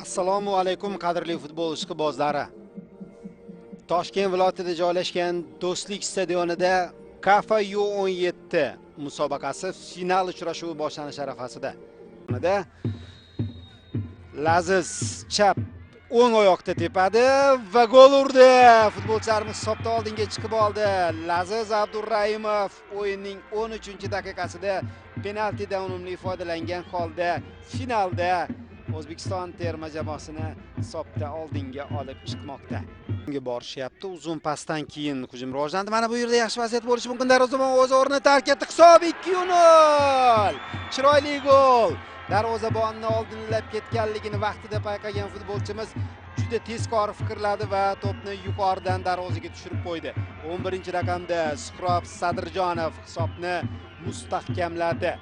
Assalomu alaykum qadrli futbol ishqibozlari. Toshkent viloyatida joylashgan Do'stlik stadionida KAFA U17 musobaqasi final uchrashuvi boshlanish arafasida. Laziz chap o'ng oyoqda tepadi va gol urdi. Futbolchilarimiz hisobda oldinga chiqib oldi. Laziz Abdurrahimov o'yinning 13-daqiqasida penaltidan unumli foydalangan holda finalda O'zbekiston terma jamoasini hisobda oldinga olib chiqmoqda. Unga borishyapti. Uzun pasdan keyin hujum rivojlandi. Mana bu yerda yaxshi vaziyat bo'lishi mumkin. Darvozabon o'z o'rnini tark etdi. Hisob 2-0. Chiroyli gol. Darvozabonni oldinlab ketganligini vaqtida payqagan futbolchimiz juda tezkor fikrladi va to'pni yuqoridan darvozaga tushirib qo'ydi. 11-raqamda Suhrob Sadirjonov hisobni mustahkamladi.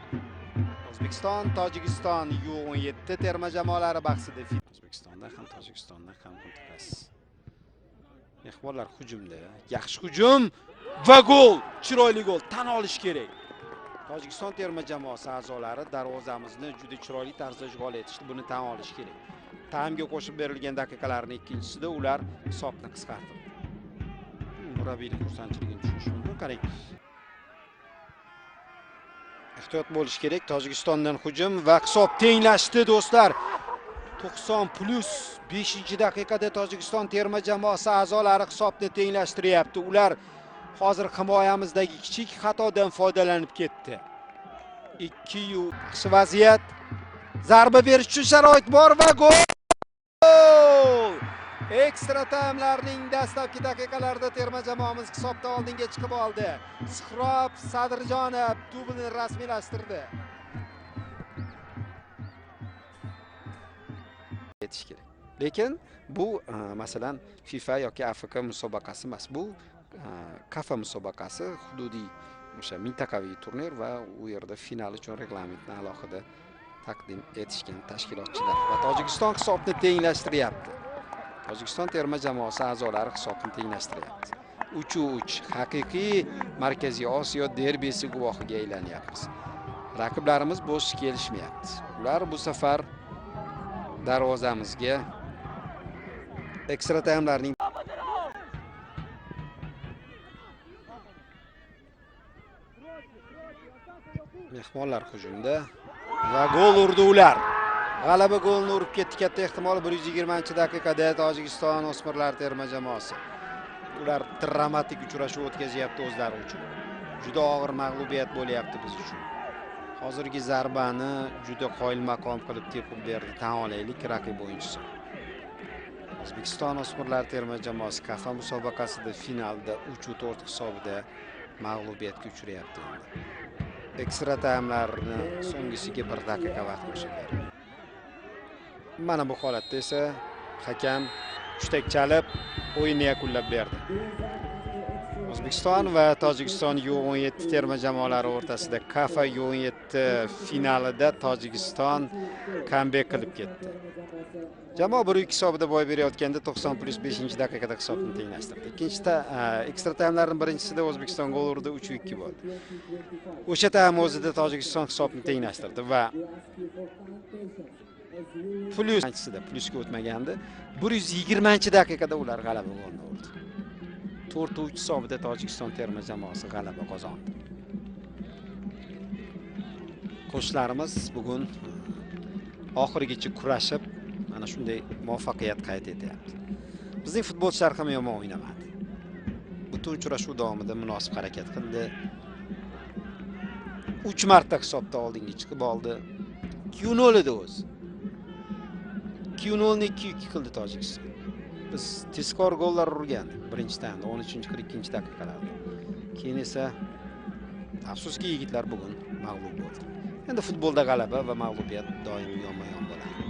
O'zbekiston Tojikiston U17 terma jamoalari bahsida O'zbekistonda ham Tojikistonda ham mutaxassis. Mehmonlar hujumda, yaxshi hujum va gol, chiroyli gol, tan olish kerak. Tojikiston terma jamoasi a'zolari darvozamizni juda chiroyli tarzda ishg'ol etishdi, buni tan olish kerak. Taymga qo'shib berilgan daqiqalarning ikkinchisida ular hisobni qisqartirdi. Murabbiyning xursandchiligini tushunish mumkin. Qarang. Ehtiyot bo'lish kerak. Tojikistondan hujum va hisob tenglashdi do'stlar. 90 + 5-daqiqada Tojikiston terma jamoasi a'zolari hisobni tenglashtiryapti. Ular hozir himoyamizdagi kichik xatodan foydalanib ketdi. 2 yaxshi vaziyat. Zarba berish uchun sharoit bor va gol! Ekstra taymlarning dastlabki daqiqalarida terma jamoamiz hisobda oldinga chiqib oldi. Suhrob Sadirjonov dublni rasmiylashtirdi. Yetish kerak. Lekin bu masalan FIFA yoki AFK musobaqasi emas. Bu KAFA musobaqasi, hududiy o'sha mintaqaviy turnir va u yerda final uchun reglamentni alohida taqdim etishgan tashkilotchilar. Va Tojikiston hisobni tenglashtiryapti. Tojikiston terma jamoasi a'zolari hisobni tenglashtiryapti. 3-3 haqiqiy Markaziy Osiyo derbisi guvohiga aylanyapmiz. Raqiblarimiz bo'sh kelishmayapti. Ular bu safar darvozamizga ekstra taymlarning mehmonlar hujumda va gol urdi ular. G'alaba golini urib ketdi. Katta ehtimol 120-daqiqada Tojikiston o'smirlar terma jamoasi. Ular dramatik uchrashuv o'tkazyapti o'zlari uchun. Juda og'ir mag'lubiyat bo'lyapti biz uchun. Hozirgi zarbani juda qoyil maqom qilib tepib berdi, tan olaylik raqib o'yinchisi. O'zbekiston o'smirlar terma jamoasi KAFA musobaqasida finalda 3-4 hisobida mag'lubiyatga uchrayapti endi. Ekstra taymlarni so'nggisiga 1 daqiqa vaqt qo'shib berdi. Mana bu holatda esa hakam hushtak chalib o'yinni yakunlab berdi. O'zbekiston va Tojikiston U17 terma jamoalari o'rtasida KAFA U17 finalida Tojikiston comeback qilib ketdi. Jamoa 1-2 hisobida boy berayotganda 90 + 5-daqiqada hisobni tenglashtirdi. Ikkinchida ekstra taymlarning birinchisida O'zbekiston gol urdi, 3-2 bo'ldi. O'sha taym o'zida Tojikiston hisobni tenglashtirdi va plusga o'tmagandi. 120-daqiqada ular g'alaba golini urdi. 4-3 hisobida Tojikiston terma jamoasi g'alaba qozondi. Qo'shlarimiz bugun oxirigacha kurashib mana shunday muvaffaqiyat qayd etyapti. Bizning futbolchilar ham yomon o'ynamadi. Butun uchrashuv davomida munosib harakat qildi. 3 marta hisobda oldinga chiqib oldi. 2-0 edi o'zi. 2-0 ni 2-2 qildi Tojikiston. Biz tezkor gollar urgandik birinchi taymda 13-42 daqiqalarda. Keyin esa afsuski yigitlar bugun mag'lub bo'ldi. Endi futbolda g'alaba va mag'lubiyat doim yonma-yon bo'ladi.